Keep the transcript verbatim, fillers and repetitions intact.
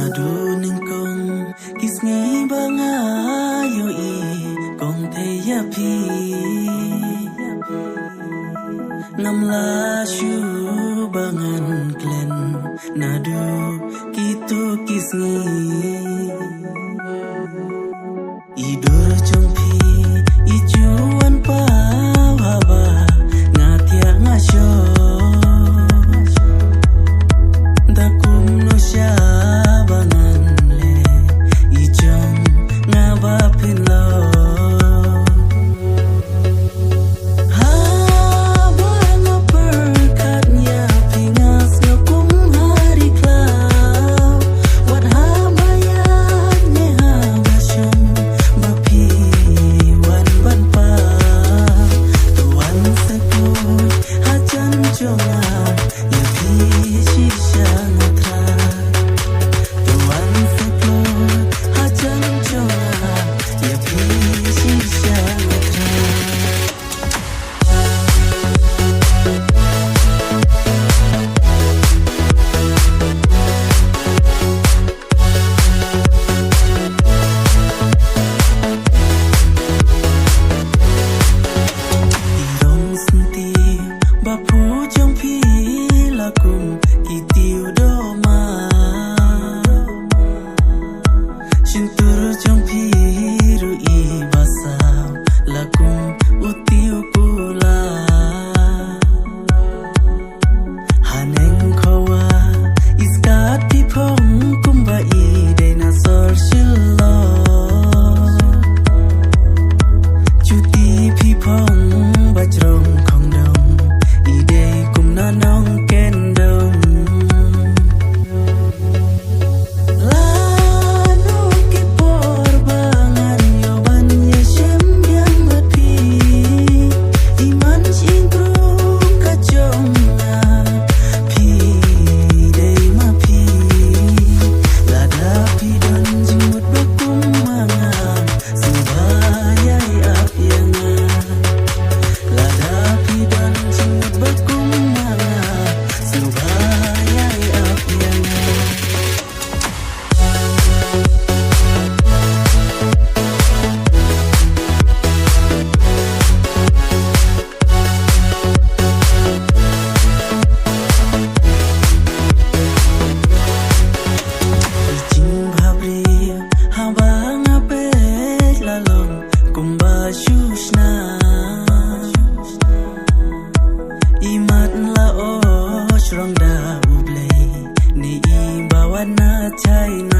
Naduh nyngkong ki sngi ba nga ïohi kong thei ïa phi, ngam lah shuh ba ngan klet naduh kito ki sngi. I dur jong phi i ju wan paw haba nga thiah nga shong. Da kumno sha ba ngan leh i jong nga ba phin long. Haba nga pyrkhat ïa phi nga sngew kum ha ri khlaw. Wat haba ïaid ne haba shong ba phi wan ban paw. To wan sa kut hajan jong nga ïa phi shisha nga thrang. To wan sa kut hajan jong nga ïa phi shisha nga thrang. I rong syntiew ba phuh jong phi la kum ki tiew dohma. Shyntur jong phi ruh i ba saw la kum u tiew kular. Haneng khawa i skat phi phong kumba i dei na sor Shillong. Juti phi phong ba jrong khongdong i dei kum na nong kyndong. Lano ki por ba ngan ïoh ban ïashem biang bad phi. I man shynrut ka jong nga, phi dei ma phi. Lada phi don jingmut ba kum ma nga, sngewbha ïai ap ïa nga. Lada phi don jingmut ba kum ma nga, sngewbha ïai ap ïa nga. I jingbhabriew haba nga peit la long kumba shu shna. I mat la ot shrong da U Blei ne i ba wan na China.